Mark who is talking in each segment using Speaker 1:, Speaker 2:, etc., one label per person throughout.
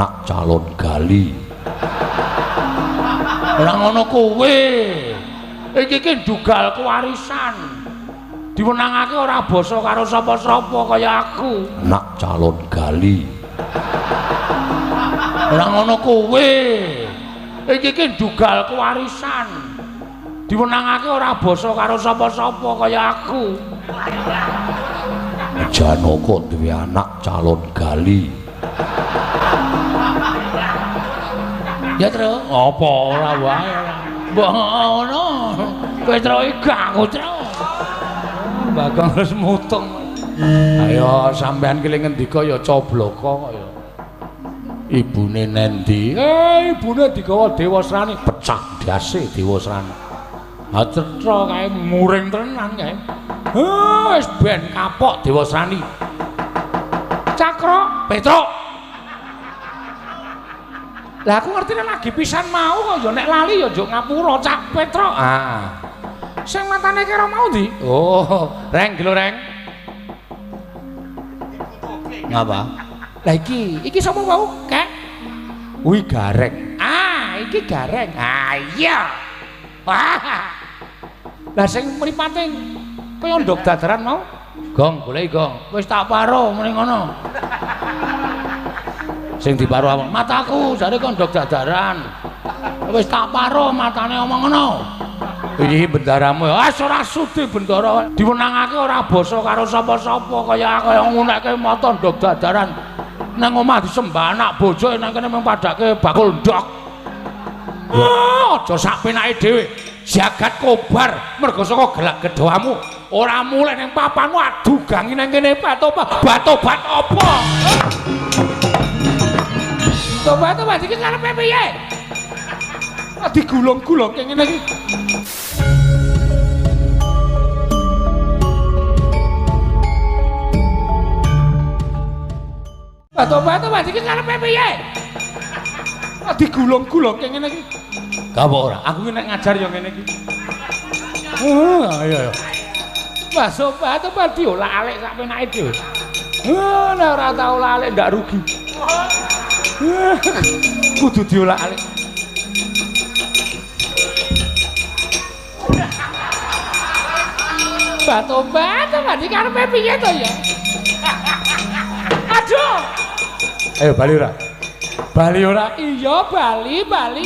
Speaker 1: Anak calon gali. Ora ngono kowe. Iki ki ndugal kewarisan. Diwenangake ora basa karo sapa-sapa kaya aku. Anak calon gali. Ora ngono kowe. Iki ki ndugal kewarisan. Diwenangake ora basa karo sapa-sapa kaya aku. Janaka duwe anak calon gali. Ya, Tru. Apa ora wae. Mbok ngono. Kowe Tru iki aku, Tru. Bagong terus mutung. Ayo sampean ki ngendika ya cobloko kok ya. Ibune nendi? Ibune digawa Dewasrani, pecah ndase Dewasrani. Ha cetha kae muring tenan kae. Wis ben kapok Dewasrani. Cakra, Petruk. Lah aku ngerti nek lagi pisan mau kok ya nek lali ya njuk ngapura Cak Petruk. Ah. Sing matane kira mau ndi? Oh, Reng gelo Reng. Ngapa? Lah iki, iki sapa wau? Kek. Kuwi Gareng. Ah, iki Gareng. Ah iya. Wah. Lah sing mripate kaya ndok dadaran mau? Gong, goleki gong. Wis tak paro muni ngono. Sing diparo awak mataku jare kok ndok dadaran. Wis tak paro matane omong ngono. Iki bendaramu. Ah ora sudi bendara. Diwenangake ora basa karo sapa-sapa kaya kaya ngunekke mata ndok dadaran. Nang omah disembah anak bojo nang kene mung padake bakul ndok. Aja sak penake dhewe. Jagat kobar mergo saka gelak gedhamu. Ora mulih ning papanmu adu gangi nang kene batobat apa? Tobat-tobat iki karepe piye? Digulung-gulung kaya ngene iki. Tobat-tobat iki karepe piye? Digulung-gulung kaya ngene iki. Gak apa ora, aku ki nek ngajar ya ngene iki. Ayo ayo. Wah, tobat-tobat diolak-alik sak penake dhewe. Nek ora tau olak-alik ndak rugi. Kudu diolak-alik. Batobat, iki karepe piye to ya? Aduh. Ayo bali ora? Bali ora? Iya, bali, bali.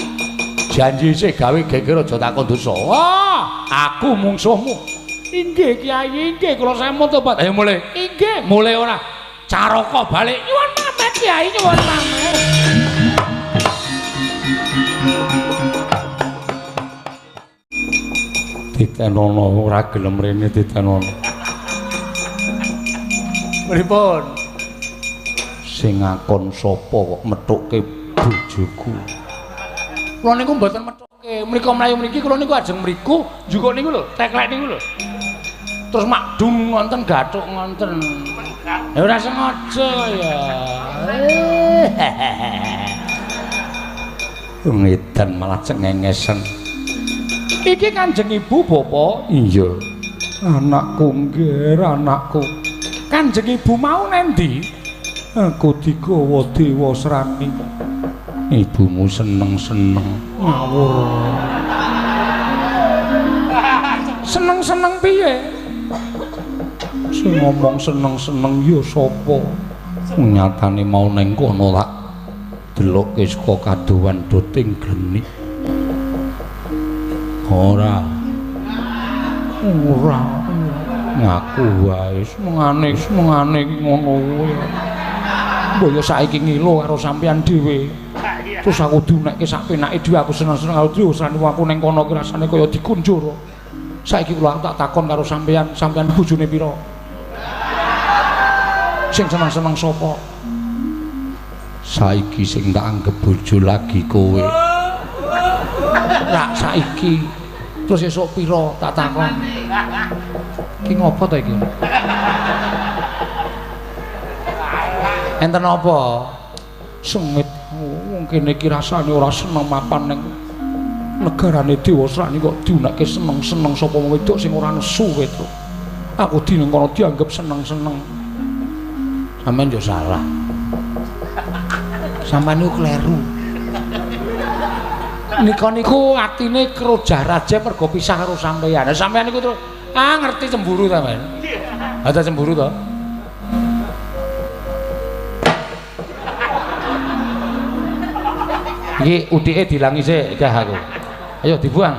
Speaker 1: Janji sih gawe geger aja takon dosa. Wah, aku mungsuhmu. Inggih Kyai, inggih kula sampun tobat. Ayo mulih. Inggih, mulih ora? Caraka balik. Nyuwun pamit Kyai, nyuwun pamit. Ditenono ora gelem rene ditenono. Pripun? Sing ngakon sapa kok methukke bojoku? Kula niku mboten methukke. Mriko mlayu mriki kula niku ajeng mriku njukuk niku lho, teklek niku lho. Terus makdum ngonten gathuk ngonten. Ya ora sengaja ya. Ngedan malah cengengesen. Iki Kanjeng Ibu Bapak? Iya. Anakku nggih, anakku. Kanjeng Ibu mau nendi? Aku digawa Dewasrani. Ibumu seneng-seneng ngawur. Seneng-seneng piye? Sing ngomong seneng-seneng ya sapa? Nyatane mau neng kono lak delokke saka kadowan doting glenik. Ora. Ora. Ngaku wae senengane senengane iki ngono kuwi. Mbok ya saiki ngilo karo sampean dhewe. Terus aku diunekke sak penake dhewe aku seneng-seneng karo dhewe aku ning kono ki rasane kaya dikunjur. Saiki kula tak takon karo sampean, sampean bojone pira? Sing seneng-seneng sapa? Saiki sing tak anggep bojo lagi kowe. Rak saiki terus esuk pira tak takon. Iki ngopo to iki? Enten apa? Sengit wong kene iki rasane ora seneng mapan ning negarane Dewasrani kok diunekke seneng-seneng sapa wong wedok sing ora nesu Petruk. Aku dene kono dianggep seneng-seneng. Sampeyan yo salah. Sampeyan niku kleru. Nika niku atine krojah raja mergo pisah karo sampeyan. Lah sampeyan niku terus ngerti cemburu sampeyan. Ha ta cemburu to? Iki utike dilangi sik gah aku. Ayo dibuang.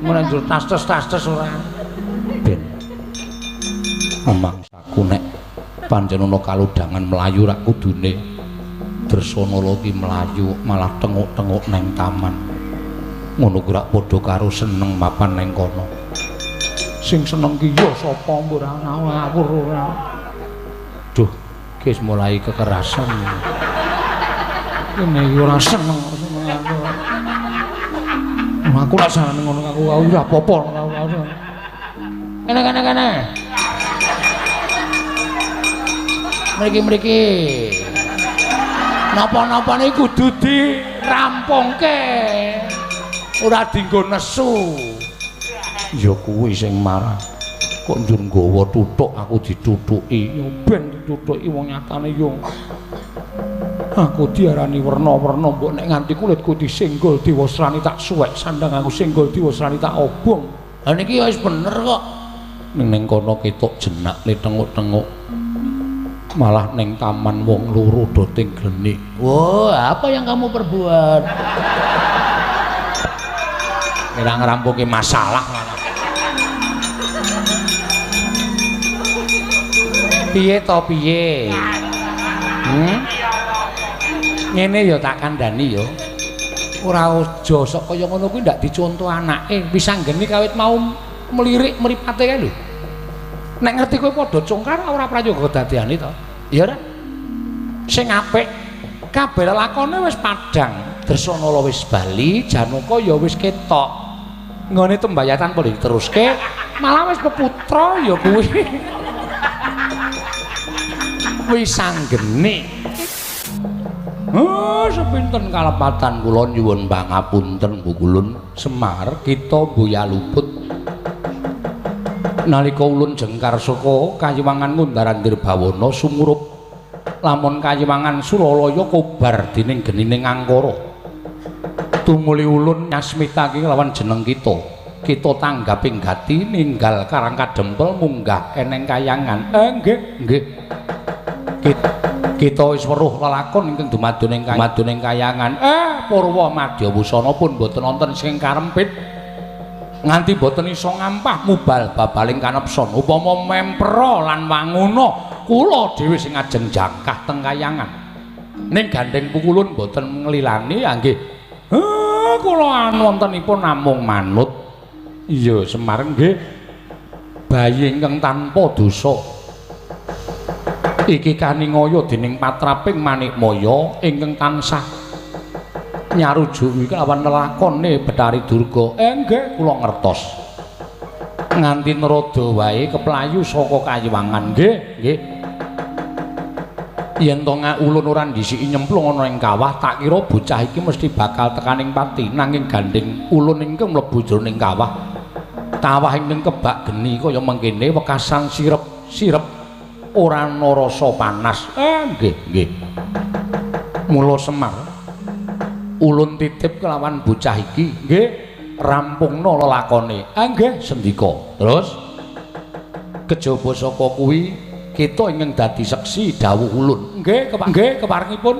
Speaker 1: Mun njur tas-tas ora. Ben. Mangsaku nek pancen ana kalodhangan mlayu rak kudune Dresanala ki mlayu malah tenguk-tenguk neng taman. Ngono ku rak padha karo seneng mapan neng kono. Sing seneng ki ya sapa mbok ora ngawur ora. Duh, ki wis mulai kekerasan. Ini ora seneng aku. Aku ora seneng ngono aku ora apa-apa aku. Kene kene kene. Mriki-mriki. Napa-napane kudu dirampungke. Ora dienggo nesu. Ya kuwi sing marah. Kok njur nggawa tuthuk aku dithuthuki. Ya ben dithuthuki wong nyatane yo. Aku diarani werna-werna mbok nek nganti kulitku disenggol diwasrani tak suwek sandang aku senggol diwasrani tak obong. Lah niki ya wis bener kok. Ning kono ketok jenak le tenguk-tenguk. Malah ning taman wong loro do ting glenik. Wah, apa yang kamu perbuat? Kira ngrampungi masalah malah. Piye to piye? Ngene ya tak kandhani ya. Ora aja sok kaya ngono kuwi ndak dicontoh anake. Wis anggene kawit mau melirik mripate kae lho. Nek ngerti kowe padha congkar ora prayoga kedadiane to. Iya ora? Sing apik kabeh lelakone wis padhang. Dresanala wis bali, Janaka ya wis ketok. Nggone tembayatan padha diteruske, malah wis peputra ya kuwi. Wis anggene. Oh, sepinten kalepatan kula nyuwun pangapunten Pukulun Semar kita mbuya luput. Nalika ulun jengkar saka kayiwangan Ngundaran Dirbawana sumurup lamun kayiwangan Suralaya kobar dening genining angkara. Tumuli ulun nyasmitake lawan jeneng kita. Kita tanggaping gati ninggal Karang Kadempel munggah eneng kayangan. Nggih, nggih. Kita wis weruh lelakon ingkang dumadon ing kayangan. Purwa Madya Wusana pun boten wonten sing karempit. Nganti boten iso ngampah mubal babaling kanepson. Upama mempera lan wanguna kula dhewe sing ajeng jangkah teng kayangan. Ning gandeng pukulun boten nglilani ya nggih. Kula wontenipun namung manut. Iya Semar nggih. Bayi ingkang tanpa dosa. Iki kaningaya dening patraping Manikmaya ingkang tansah nyarujuki kelawan lelakone Bathari Durga. Nggih kula ngertos. Nganti naroda wae keplayu saka kayiwangan. Nggih, nggih. Yen to ulun ora ndhisiki nyemplung ana ing kawah, tak kira bocah iki mesti bakal tekaning pati. Nanging gandeng ulun ingkang mlebu jroning kawah. Kawah ingkang kebak geni kaya mengkene wekasan sirep-sirep ora ana rasa panas. Nggih, nggih. Mula Semar ulun titip kelawan bocah iki, nggih, rampungna lelakone. Nggih, sendika. Terus kejaba saka kuwi kita ingkang dadi seksi dawuh ulun. Nggih, nggih keparengipun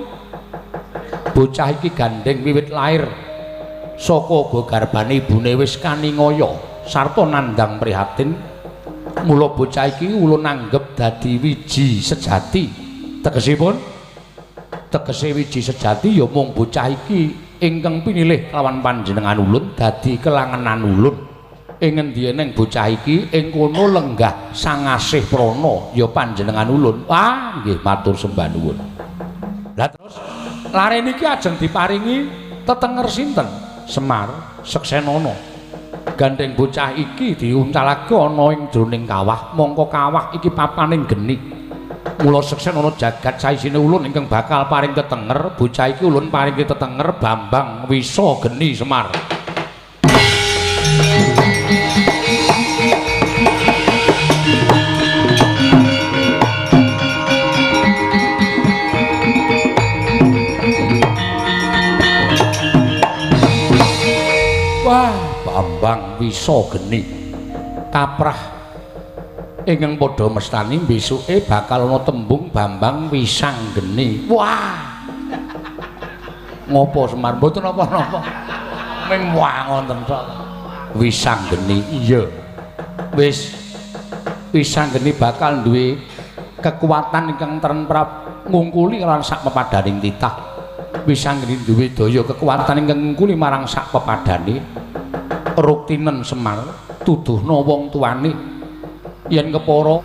Speaker 1: bocah iki gandeng wiwit lair saka garbane ibune wis kaningaya sarta nandhang prihatin. Mula bocah iki ulun anggep dadi wiji sejati. Tegesipun tegese wiji sejati ya mung bocah iki ingkang pinilih lawan panjenengan ulun dadi kelangenan ulun. Ing ngendi eneng bocah iki ing kono lenggah sang asih prana ya panjenengan ulun. Wah, nggih matur sembah nuwun. Lah terus lare niki ajeng diparingi tetenger sinten? Semar Seksenana. Gandeng bocah iki diuncalake ana ing jroning kawah, mongko kawah iki papaning geni. Mula Seksenana jagat saisine ulun ingkang bakal paring tetenger, bocah iki ulun paring tetenger Bambang Wisa Geni Semar. Bambang Wisageni. Kaprah ingkang padha mestani besuke bakal ana tembung Bambang Wisanggeni. Wah. Ngopo Semar? Mboten napa-napa. Ming wonten tok. Wisanggeni iya. Wis Wisanggeni bakal duwe kekuatan ingkang trenprap ngungkuli lan sak pepadaning titah. Wisanggeni duwe daya kekuatan ingkang ngungkuli marang sak pepadane. Ruktinen Semar tuduhna wong tuane yen kepara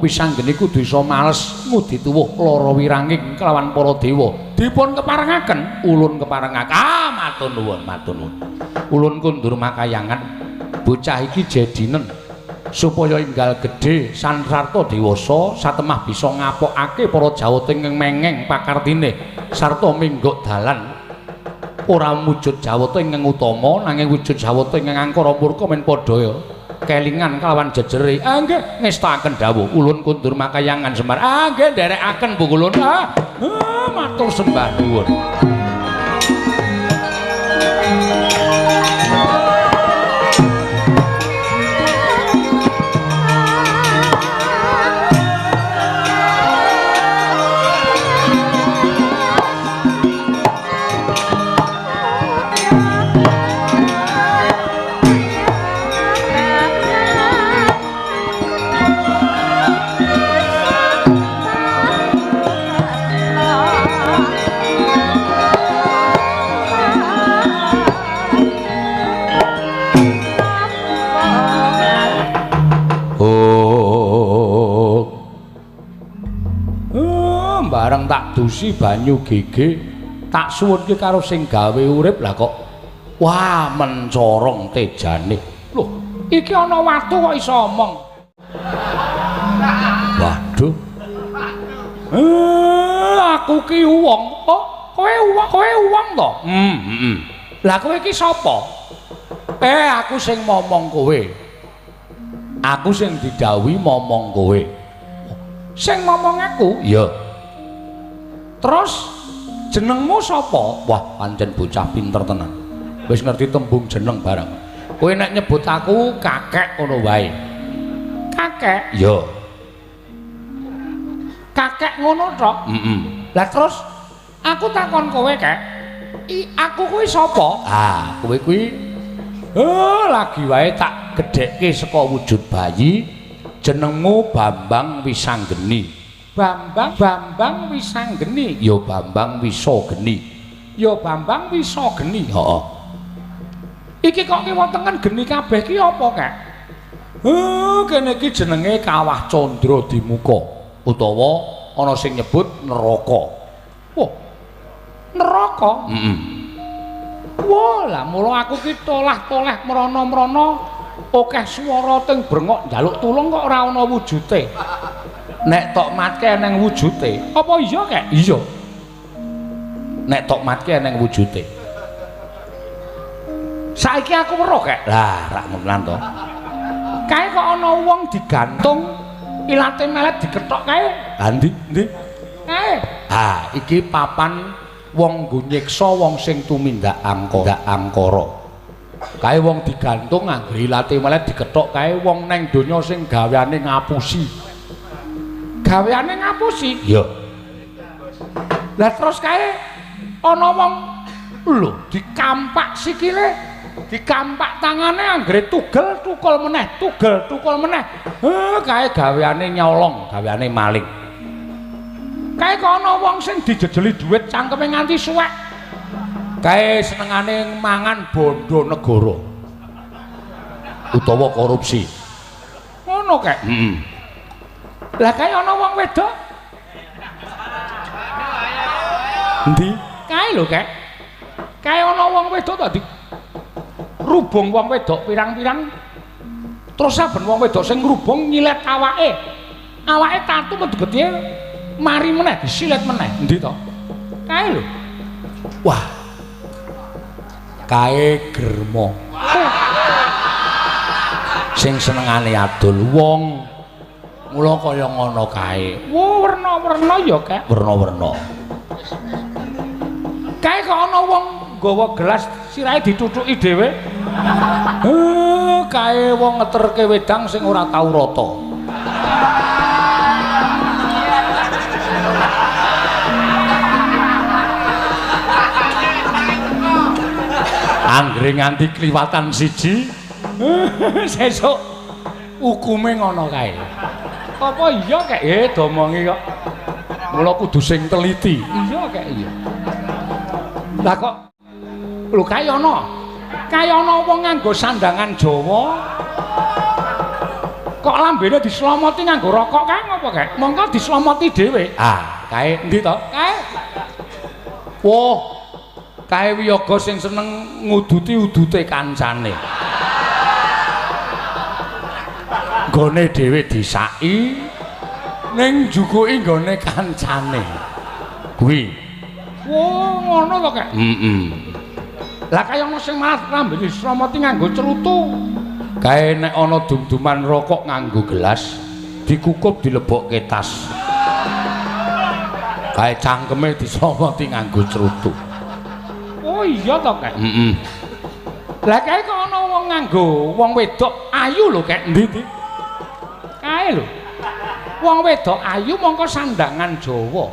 Speaker 1: Wisanggeni kudu iso males ngudi tuwuh lara wiranging kelawan para dewa. Dipun keparengaken, ulun keparengaken. Ah, matur nuwun, matur nuwun. Ulun kundur makayangan bocah iki jedinen supaya enggal gedhe sansarta dewasa satemah bisa ngapokake para jawata ingkang mengeng pakartine sarta minggok dalan ora wujud jawata ingkang utama nanging wujud jawata ingkang angkara murka men padha kelingan kelawan jejere. Ah nggih ngestakaken dawuh ulun kundur makayangan Semar. Ah nggih nderekaken Bu kulun. Ah matur sembah nuwun. Bareng tak dusi banyu gege tak suwunke karo sing gawe urip lah kok wah mencorong tejane. Lho iki ana watu kok iso omong. Waduh, aku ki wong. Oh kowe wong, kowe wong to? Heeh. Lah kowe iki sapa? Aku sing momong kowe. Aku sing didhawuhi momong kowe. Sing momong aku? Iya. Terus jenengmu sapa? Wah, pancen bocah pinter tenan. Wis ngerti tembung jeneng barang. Kowe nek nyebut aku kakek ngono wae. Kakek? Iya. Kakek ngono tok? Heeh. Lah terus aku takon kowe, Kek. Aku kuwi sapa? Ah, kowe kuwi lagi wae tak gedhekke saka wujud bayi, jenengmu Bambang Wisanggeni. Bambang Bambang Wisanggeni. Ya Bambang Wisageni. Ya Bambang Wisageni. Heeh. Iki kok kiwa tengen geni kabeh ki apa, Kek? Kene iki jenenge Kawah Candra Dimuka utawa ana sing nyebut neraka. Wah. Neraka? Heeh. Wah, lah mula aku ki tolah-toleh mrana-mrana akeh swara teng brengok njaluk tulung kok ora ana wujute. Nek tok matke eneng wujute. Apa iya, Kek? Iya. Nek tok matke eneng wujute. Saiki aku weruh, Kek. Lah, rak ngono to. Kae kok ana wong digantung ilate melet dikethok kae. Lah ndi? Ndi? Kae. Ah, iki papan wong nggo nyiksa wong sing tumindak angkara. Kae wong digantung anggere ilate melet dikethok kae wong neng donya sing gaweane ngapusi. Gaweane ngapusi? Iya. Lah terus kae ana wong lho dikampak sikile, dikampak tangane anggere tugel tukul meneh, tugel tukul meneh. Kae gaweane nyolong, gaweane maling. Kae kok ana wong sing dijejeli dhuwit cangkeme nganti suwek. Kae senengane mangan bondo negara utawa korupsi. Ngono, Kek? Heeh. Lah kae ana wong wedok. Endi? Kae lho, Kek. Kae ana wong wedok ta dirubung wong wedok pirang-pirang. Terus saben wong wedok sing ngrubung nyilet awake. Awake tatu metu getihe mari meneh disilet meneh. Endi to? Kae lho. Wah. Kae germo. Sing senengane adol wong. Mula kaya ngono kae. Wah, werna-werna ya, Kek. Werna-werna. Kae kok ana wong nggawa gelas Sirahe ditutuki dhewe. Kae wong ngeterke wedang sing ora tau rata. Anggere nganti kliwatan siji, sesuk hukume ngono kae. Apa iya kek? Domongi kok. Mula kudu sing teliti. Iya kek iya. Lah kok lho kae ana. Kae ana wong nganggo sandangan Jawa. Kok lambene dislomoti nganggo rokok kae ngopo kek? Mongko dislomoti dhewe. Ah, kae endi to? Kae. Wah, kae wiyaga sing seneng nguduti udute kancane. Nggone dhewe disaki ning njukuki nggone kancane. Kuwi. Wah, ngono to kek? Heeh. Lah kaya ana sing malah lambene dislomoti nganggo cerutu. Kae nek ana dum-duman rokok nganggo gelas, dikukup dilebokke tas. Kae cangkeme dislomoti nganggo cerutu. Oh iya to kek? Heeh. Lah kae kok ana wong nganggo wong wedok ayu lho kek, endi-endi? Kae lho. Wong wedok ayu mongko sandangan Jawa.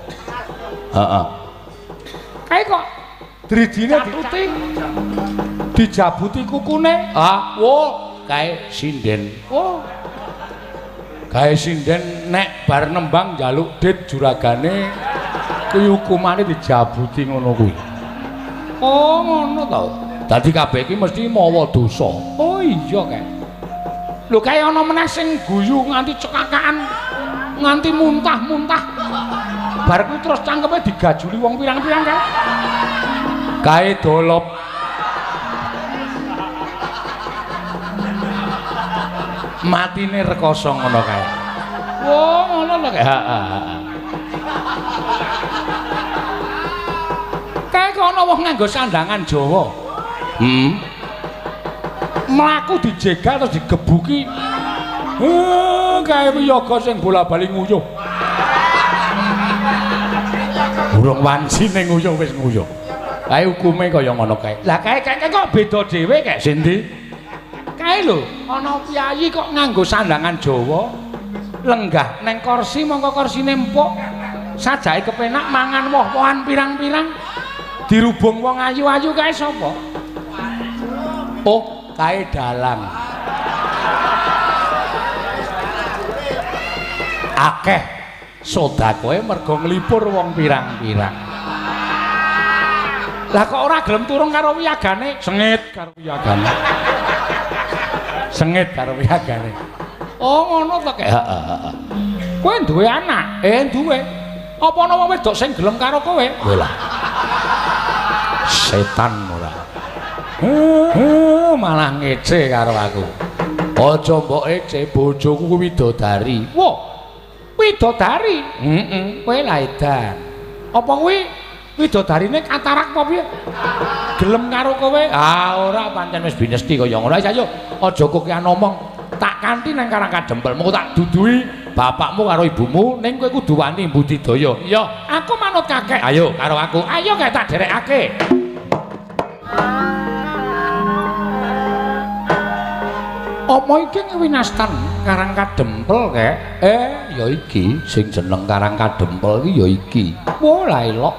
Speaker 1: Heeh. Kae kok drijine dituti, dijabuti kukune. Ah, wo, kae sinden. Oh. Kae sinden nek bar nembang njaluk dit juragane kuwi hukumane dijabuti ngono kuwi. Oh, ngono to. Dadi kabeh iki mesti mawa dosa. Oh iya kae. Lho kae ana meneh sing guyu nganti cekakaan, nganti muntah-muntah. Bar kuwi terus cangkeme digajuli wong pirang-pirang kae. Kae dolop. Matine rekoso ngono kae. Oh, ngono lho kae. Heeh. Kae kok ana wong nganggo sandangan Jawa. Heeh. Mlaku dijegal terus digebuki. Kae wiyaga sing bola-bali nguyuh. Burung wancine nguyuh wis nguyuh. Kae hukume kaya ngono kae. Lah kae kae kok beda dhewe kek sindi? Kae lho, ana piyayi kok nganggo sandangan Jawa, lenggah neng kursi mongko kursine empuk, sajake kepenak mangan woh-wohan pirang-pirang, dirubung wong ayu-ayu kae sapa? Oh, kae dalang. Akeh sedekahe mergo nglipur wong pirang-pirang. Lah kok ora gelem turung karo wiyagane? Sengit karo wiyagane. Sengit karo wiyagane. Oh, ngono to kek. Heeh, heeh. Kowe duwe anak? Duwe. Apa ana wong wedok sing gelem karo kowe? Kowe lah. Setan ora. Malah ngece karo aku. Aja mbok ece, bojoku kuwi widodari. Wah. Widodari? Heeh, kowe lah edan. Apa kuwi widodarine katarak apa piye? Gelem karo kowe? Ah, ora, pancen wis binesti kaya ngono. Ayo, aja kokean omong. Tak kanthi nang Karang Kadempel, mengko tak duduhi bapakmu karo ibumu, ning kowe kudu wani mbudidaya. Iya, aku manut kakek. Ayo karo aku. Ayo kek tak derekake. Apa iki winastan Karang Kadempel kek? Ya iki sing jeneng Karang Kadempel iki ya iki. Wah, lah elok.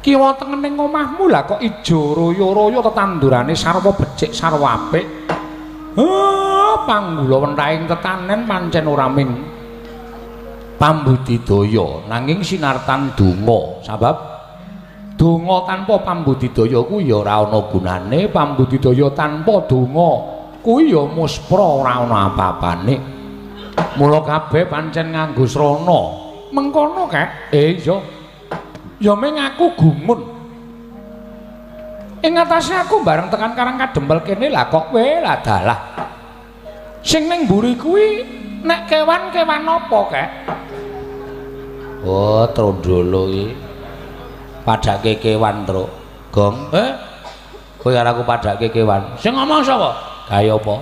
Speaker 1: Kiwa tengen ning omahmu lah kok ijo royo-royo tetandurane sarwa becik sarwa apik. Panggula wentahing tetanen pancen ora ming pambudidaya nanging sinartan donga. Sebab donga tanpa pambudidaya kuwi ya ora ana gunane, pambudidaya tanpa donga kuwi ya muspra ora ana apa-apane. Mula kabeh pancen nganggo srana. Mengkono kek? Iya. Ya ming aku gumun. Ing atase aku bareng tekan Karang Kadempel kene lah kok kowe lah dalah. Sing ning mburi kuwi nek kewan-kewan apa kek? Oh, trondolo iki. Padake kewan, Truk. Gong. Kowe karo aku padake kewan. Sing ngomong sapa? Kaya apa?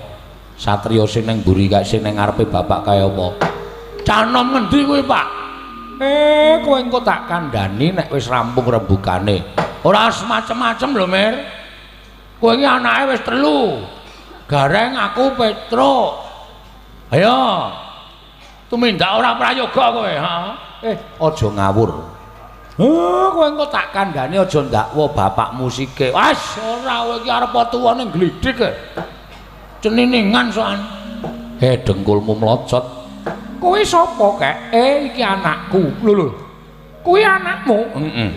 Speaker 1: Satriya sing ning mburi kae sing ning ngarepe bapak kaya apa? Canom ngendi kuwi, Pak? Kowe engko tak kandhani nek wis rampung rembugane. Ora macem-macem lho, Mir. Kowe iki anake wis 3. Gareng aku Petruk. Ayo. Tumindak ora prayoga kowe, ha? Aja ngawur. Kowe engko tak kandhani aja ndakwa bapakmu sike. Wes ora kowe iki arep tuwa ning glidhik. Ceniningan sokan. Dengkulmu mlocot. Kowe sapa, Kek? Iki anakku. Lho lho. Kuwi anakmu? Heeh.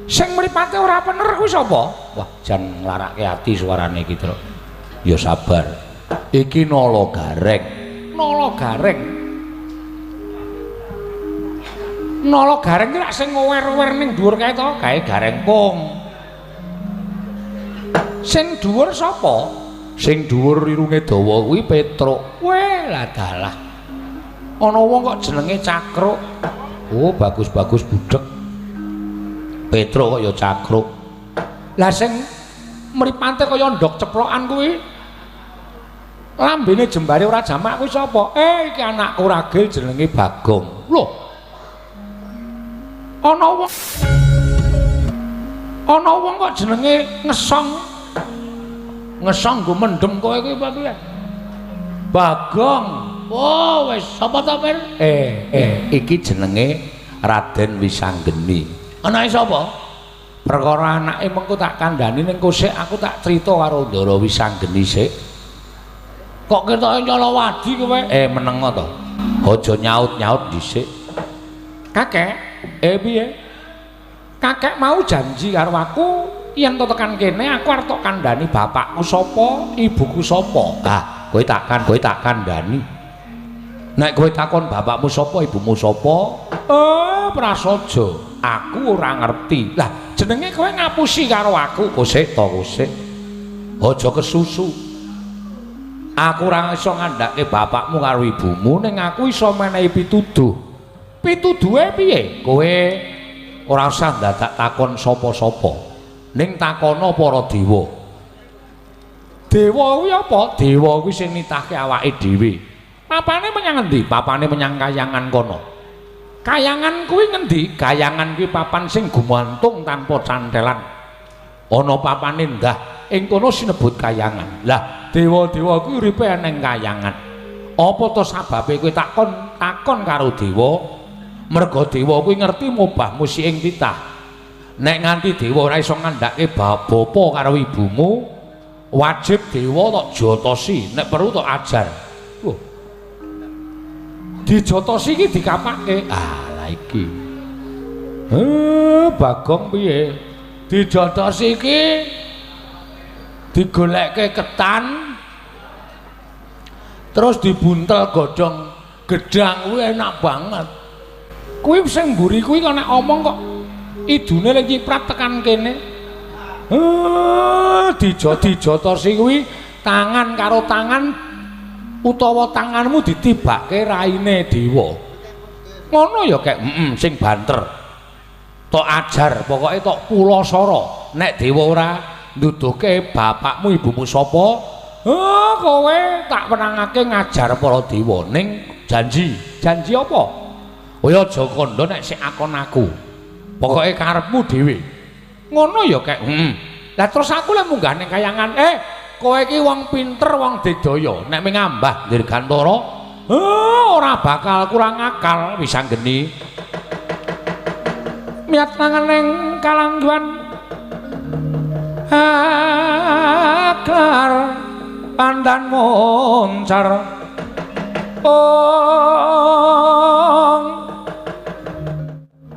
Speaker 1: Sing mripate ora pener kuwi sapa? Wah, jan nglarake ati suarane iki, Truk. Ya sabar. Iki Nala Gareng. Nala Gareng. Nala Gareng ki lak sing ngower-ower ning dhuwur kae to, kae Gareng Pung. Sing dhuwur sapa? Sing dhuwur irunge dawa kuwi Petruk. Weh, lah dalah. Ana wong kok jenenge Cakruk. Oh, bagus-bagus budhek. Petruk kok ya Cakruk. Lah sing mripate kaya ndok ceplokan kuwi lambene jembare ora jamak kuwi sapa? Iki anakku ragil jenenge Bagong. Lho. Ana wong kok jenenge Ngesong. Ngesong nggo mendem kowe kuwi apa piye? Bagong. Oh, wis sapa ta, Pir? Iki jenenge Raden Wisanggeni. Anake sapa? Perkara anake mengko tak kandhani ning kosek aku tak crita karo Ndara Wisanggeni sik. Kok ketoke nyalawadi kowe? Menengo to. Aja nyaut-nyaut dhisik. Kakek, piye? Kakek mau janji karo aku yen to tekan kene aku arep tok kandhani bapakku sapa, ibuku sapa. Ah, kowe tak kandhani. Nek kowe takon bapakmu sapa, ibumu sapa? Prasaja, aku ora ngerti. Lah, jenenge kowe ngapusi karo aku. Kosek to, kosek. Aja kesusu. Aku ora iso ngandhake bapakmu karo ibumu, ning aku iso menehi pituduh. Pituduhe piye? Kowe ora usah ndadak takon sapa-sapa. Ning takono para dewa. Dewa kuwi apa? Dewa kuwi sing nitahke awake dhewe. Papane menyang ngendi? Papane menyang kayangan kono. Kayangan kuwi ngendi? Kayangan kuwi papan sing gumantung tanpa cantelan. Ana papane ndah, ing kono sinebut kayangan. Lah, dewa-dewa kuwi uripe ning kayangan. Apa to sababe kowe takon karo dewa? Merga dewa kuwi ngerti mubah musik ing titah. Nek nganti dewa ora iso ngandhake bapa karo ibumu, wajib dewa tok jotosi, nek perlu tok ajar. Loh. Dijotosi iki dikapake. Ah, lah iki. Bagong piye? Dijotosi iki digolekke ketan terus dibuntel godhong gedang kuwi enak banget. Kuwi sing mburi kuwi kok nek omong kok idune lek nyiprat tekan kene. Dijotosi kuwi tangan karo tangan utawa tanganmu ditibake raine dewa. Ngono ya kek, sing banter. Tok ajar, pokoke tok pulasara. Nek dewa ora nduduhke bapakmu ibumu sapa, kowe tak wenangake ngajar para dewa ning janji. Janji apa? Kowe aja kandha nek sik akon aku. Pokoke karepmu dhewe. Ngono ya kek. Lah terus aku lek munggah ning kayangan, kowe iki wong pinter, wong digdaya, nek mengambah dirgantara, ora bakal kurang akal Wisanggeni. Miat nangan ning kalangguan akar pandan moncar. Ong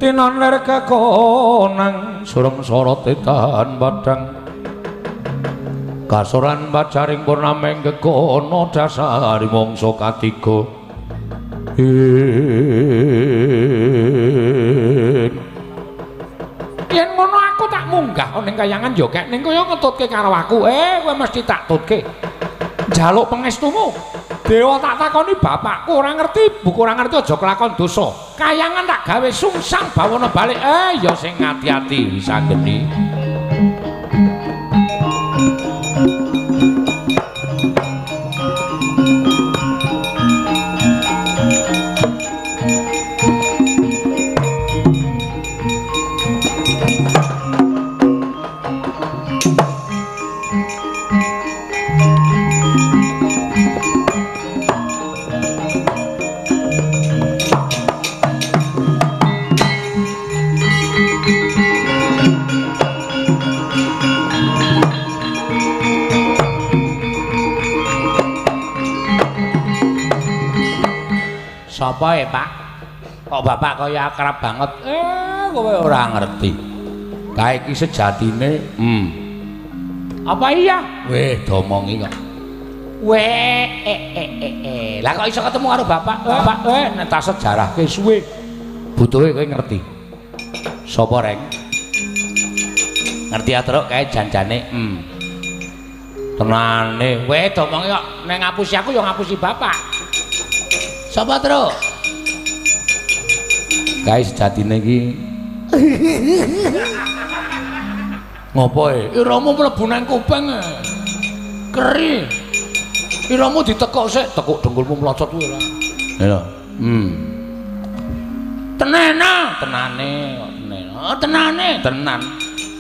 Speaker 1: tinon ler kekonang surem sorote tahan padang kasoran pacaring purnameng gegono dasari mangsa katiga. Yen ngono aku tak munggah ning kayangan ya kek, ning kaya ngetutke karo aku. Kowe mesti tak tutke. Njaluk pangestumu. Dewa tak takoni bapakku ora ngerti, buku ora ngerti aja kelakon dosa. Kayangan tak gawe sungsang bawana balik. Ya sing ati-ati Wisanggeni. Apa ya, Pak? Kok bapak kaya akrab banget? Kowe ora ngerti. Kae iki sejatine, Apa iya? Weh, domongi kok. Weh, Lah kok iso ketemu karo bapak? Bapak, nek tak sejarahke suwe. Butuhe kowe ngerti. Sapa, Reng? Ngerti ya, Truk, kae janjane. Tenane, weh domongi kok nek ngapusi aku ya ngapusi bapak. Sapa, Truk? Kae sejatine iki ngopo e? Iramu mlebu nang kuping. Keri. Iramu ditekuk sik, tekuk dengkulmu mlocot kuwi ora. Lho. Tenena, tenane kok tenena. Oh, tenane, tenan.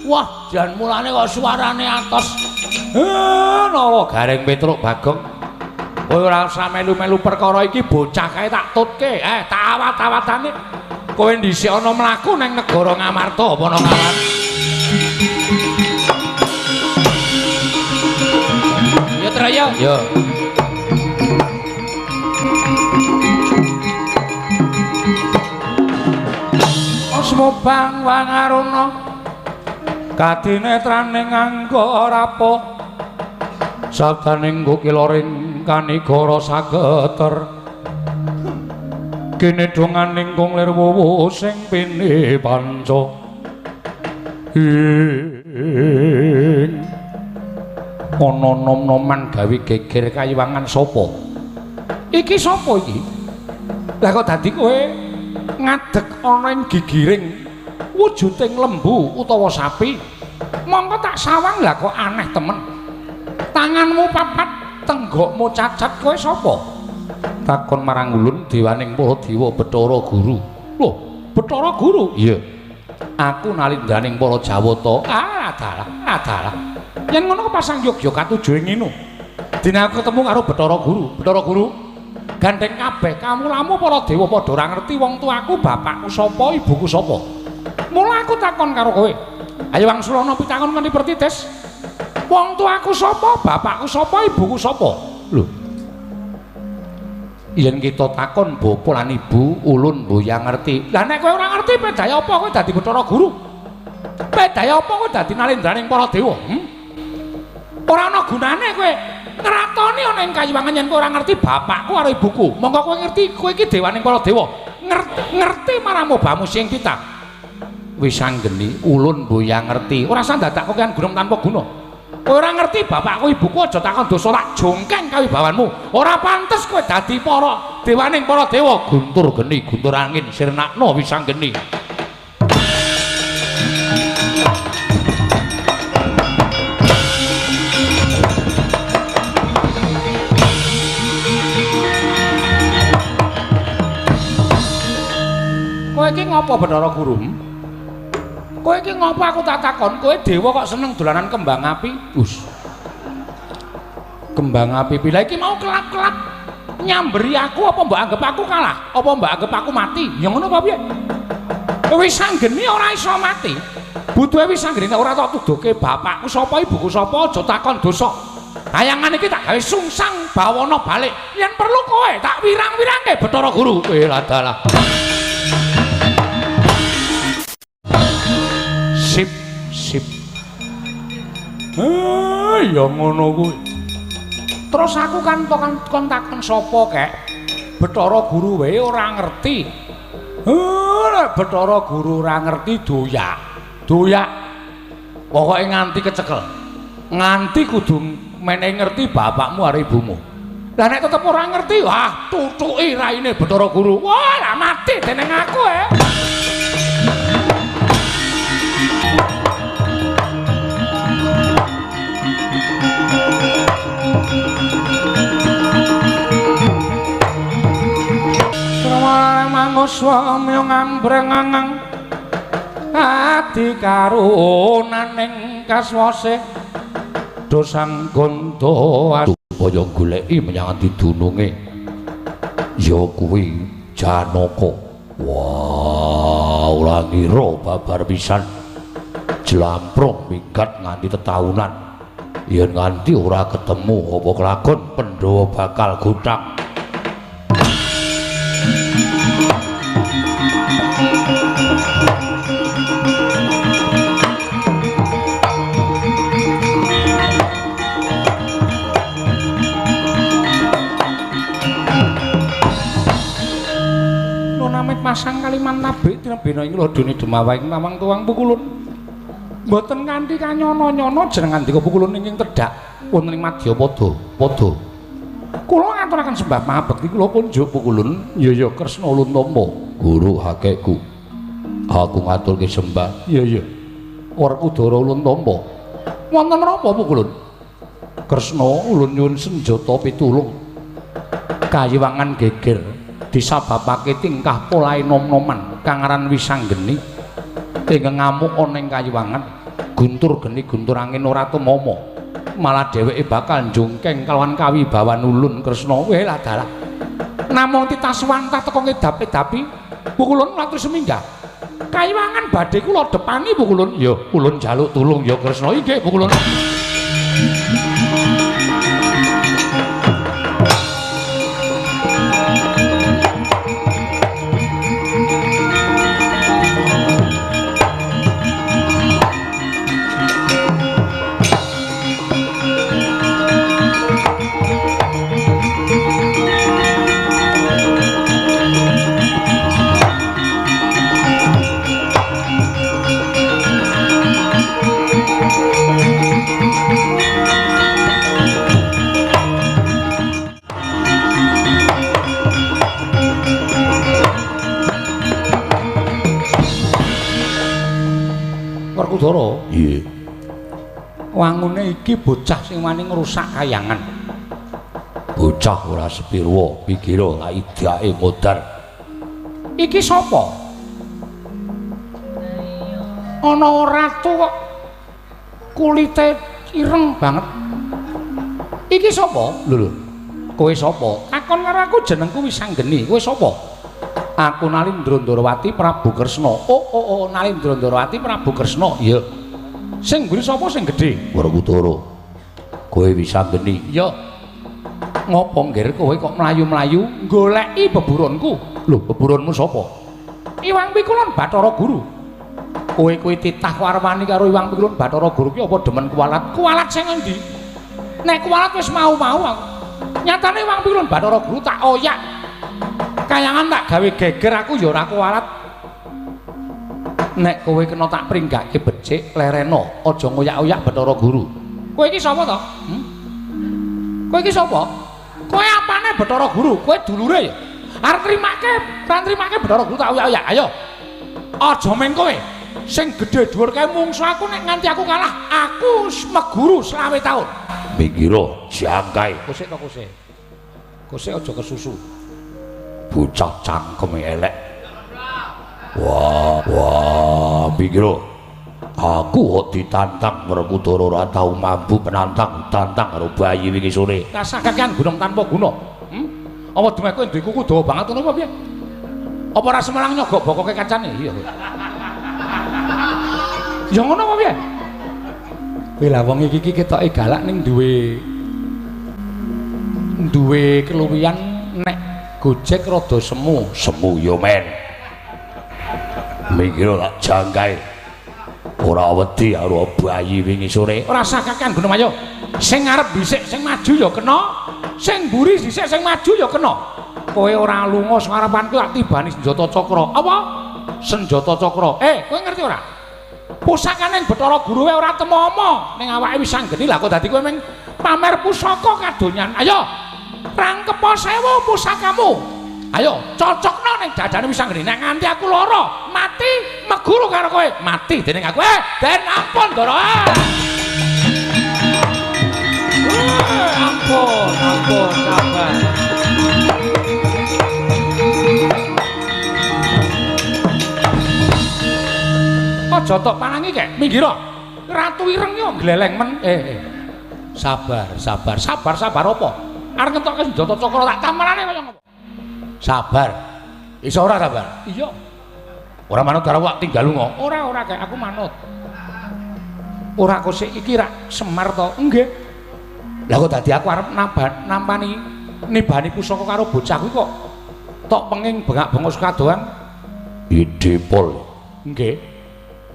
Speaker 1: Wah, jan mulane kok suarane atos. Nala Gareng Petruk Bagong. Kowe ora usah melu-melu perkara iki, bocah kae tak tutke. Tak awat-awatane. Kowe dhisik ana mlaku nang negara Ngamarta apa nang Ngamarta? Ya Tra ya. Ya. Asma bang wangaruna kadinetraning angga rapuh sabdaning kukiloring kanigara sageter kene donganing kung lir wuwu sing pini panca ing ana nom-noman gawe geger kayiwangan sapa iki sapa iki lah kok dadi kowe ngadeg ana ing gigiring wujuding lembu utawa sapi mongko tak sawang lah kok aneh temen tanganmu papat tenggokmu cacat kowe sapa takon marang ulun dewaning para dewa Bathara Guru. Lho, Bathara Guru? Iya. Aku nalindaning para Jawata. Ah, dalah, dalah. Yen ngono kepasang yogya katuju ing ngene. Dene aku ketemu karo Bathara Guru. Bathara Guru, gandeng kabeh kamulamu para dewa padha ora ngerti wong tuaku, bapakku sapa, ibuku sapa. Mula aku takon karo kowe. Ayo wangsulana pitakon kanthi pertitis. Wong tuaku sapa, bapakku sapa, ibuku sapa? Lho. Yen kita takon bapa lan ibu, ulun mboyang ngerti. Lah nek kowe ora ngerti pedaya apa kowe dadi Bathara Guru? Pedaya apa kowe dadi nalendraning para dewa? Ora ana gunane kowe ngratoni ana ing kayiwangan yen kowe ora ngerti bapakku karo ibuku. Monggo kowe ngerti kowe iki dewaning para dewa. Ngerti marang mobamu sing titah. Wis anggeni ulun mboyang ngerti. Ora usah dadak kokean gunung tanpa guna. Kowe ora ngerti bapakku ibuku aja takon dosa tak jongkeng kawibawanmu. Ora pantes kowe dadi para dewaning para dewa. Guntur geni, guntur angin sirnakno wis anggeni. Kowe iki ngopo Bathara Guru? Kowe iki ngopo aku tak takon, kowe dewa kok seneng dolanan kembang api? Us. Kembang api pila iki mau kelap-kelap nyamberi aku apa mbok anggap aku kalah? Apa mbok anggap aku mati? Ya ngono apa piye? Wis anggeni ora iso mati. Butuhe wis anggeni nek ora tak tuduhke bapakku sapa, ibuku sapa, aja takon dosa. Bayangan iki tak gawe sungsang bawana balik. Yen perlu kowe tak wirang-wirangke Bathara Guru. Kowe ladalah. Sip, sip. Ya ngono kuwi. Terus aku kan kon takon sapa kek? Bathara Guru wae ora ngerti. Nek Bathara Guru ora ngerti doyak. Doyak. Pokoke nganti kecekel. Nganti kudu menehi ngerti bapakmu karo ibumu. Lah nek tetep ora ngerti, wah tutuki raine Bathara Guru. Wah, lah mati dening aku Manguswamya ngambreng adi karunaning kaswase dosang gondo supaya goleki menyang didununge ya kuwi Janaka. Wah, ora ngira babar pisan jlamprong minggat nganti tetaunan yen nganti ora ketemu apa kelakon Pandhawa bakal gothang. Pasang kaliman tabik tinebena ing lodone Demawang Tawang Tuwang Pukulun. Mboten kanthi kanyono-nyono jeneng ngandika Pukulun ingkang tedhak wonten ing Madyapada. Padha. Kula ngaturaken sembah mahabekti kula kunjuk Pukulun. Ya ya Kresna ulun tampa.
Speaker 2: Guru hakekku. Aku ngaturke sembah.
Speaker 1: Ya ya. Werkudara ulun tampa. Wonten menapa Pukulun? Kresna ulun nyuwun senjata pitulung. Kayiwangan geger disababake tingkah polahe nom-noman kang aran Wisanggeni ingkang ngamuk ana ing kayiwangan. Guntur geni guntur angin ora tumama, malah dheweke bakal njungkeng kalawan kawibawan ulun Kresna. Weh lah dalah. Namung titaswantah teka ngedap-edapi Pukulun latur seminggah. Kayiwangan badhe kula depani Pukulun. Ya ulun jaluk tulung ya Kresna. Inggih Pukulun. Werkudara.
Speaker 2: Nggih.
Speaker 1: Wangune iki bocah sing wani ngrusak kayangan.
Speaker 2: Bocah ora sepirwa, pikira lak idake modar.
Speaker 1: Iki sapa? Ana ratu kok kulite ireng banget. Iki sapa? Lho lho. Kowe sapa? Takon karo aku jenengku Wisanggeni. Kowe sapa? Aku Nalindra Ndarawati Prabu Kresna. Oh oh oh, Nalindra Ndarawati Prabu Kresna. Iya. Sing mburi sapa sing gedhe?
Speaker 2: Werkudara. Kowe Wisanggeni.
Speaker 1: Iya. Ngopo nggir kowe kok mlayu-mlayu goleki beburonku? Lho, beburonmu sapa? Iwang Pikulun Bathara Guru. Kowe kuwi titah warwani karo Iwang Pikulun Bathara Guru ki apa demen kuwalat? Kuwalat sing endi? Nek kuwalat wis mau-mau aku. Nyatane Iwang Pikulun Bathara Guru tak oyak. Kayangan tak gawe geger aku ya ora kuwalat. Nek kowe kena tak pringgake becik lereno, aja ngoyak-oyak Bathara Guru. Kowe iki sapa to? Kowe iki sapa? Kowe apane Bathara Guru? Kowe dulure ya? Arep trimake, ora trimake Bathara Guru tak oyak-oyak. Ayo. Aja meng kowe. Sing gedhe dhuwur kae mungsu aku nek nganti aku kalah, aku meguru 25 taun.
Speaker 2: Mikira jangkae.
Speaker 1: Kosek to kosek. Kosek aja kesusu.
Speaker 2: Bocah cangkeme elek. Wah, wah, pikira aku kok ditantang Werkudara ora tau mampu penantang, tantang karo bayi wingi sore.
Speaker 1: Rasah kakean gunung tanpa guna. Apa dumeh kowe duwe kuku dawa banget ngono apa piye? Apa ora semelang nyogok bokoke kancane? Iya. Ya ngono apa piye? Kowe lah wong iki iki ketoke galak ning duwe keluwihan nek Gojek rada semu.
Speaker 2: Semu ya men. Mikira tak jangkae. Ora wedi karo bayi wingi sore.
Speaker 1: Ora usah kakean gunung ayo. Sing ngarep dhisik sing maju ya kena, sing mburi dhisik sing maju ya kena. Kowe ora lunga sing arepanku tak tibani senjata cakra. Apa? Senjata cakra. Kowe ngerti ora? Pusakane Bathara Guru wae ora temomo ning awake Wisanggeni. Lah kok dadi kowe meng pamer pusaka kadonyan. Ayo. Rangkepa sewu pusakamu. Ayo cocokno ning dadane Wisanggeni. Nek nganti aku lara, mati meguru karo kowe. Mati dening aku. Den ampun Ndara. Ampun, ampun, sabar. Aja tok panangi kek, minggir. Ratu ireng yo gleleng men. Sabar, sabar, sabar, sabar apa? Arep ngetokke senjata cakra tak tamarane kaya ngopo?
Speaker 2: Sabar. Iso ora sabar?
Speaker 1: Iya.
Speaker 2: Ora manut karo awak tinggal lunga.
Speaker 1: Ora, ora kek aku manut. Ora kosek iki rak Semar to? Nggih. Lah kok dadi aku arep nampani nibani pusaka karo bocah kuwi kok tok penging bengak-bengok sekadoan.
Speaker 2: Ide pol.
Speaker 1: Nggih.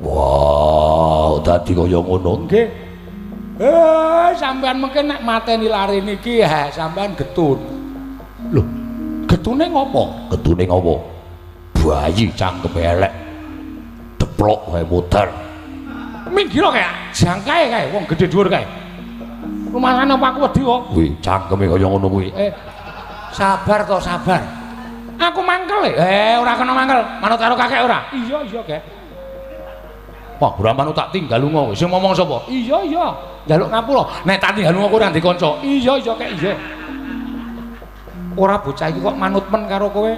Speaker 2: Wah, dadi kaya ngono.
Speaker 1: Nggih. Sampean mungkin nek mateni lare niki, sampean getun. Lho, getune ngopo?
Speaker 2: Getune ngopo? Bayi cangkeme elek. Deplok wae modar.
Speaker 1: Minggir kae, jangkae kae wong gedhe dhuwur kae. Rumasane apa aku wedi kok?
Speaker 2: Kuwi cangkeme kaya ngono kuwi.
Speaker 1: Sabar to, sabar. Aku mangkel. Ora kena mangkel. Manut karo kakek ora? Iya, iya, Kek.
Speaker 2: Wah, ora manut tak tinggal lunga. Sing ngomong sapa?
Speaker 1: Iya, iya. Njaluk ngapura. Nek tak tinggal lunga kowe ora ndek kanca. Iya, iya, Kek, iya. Ora bocah iki kok manut men karo kowe.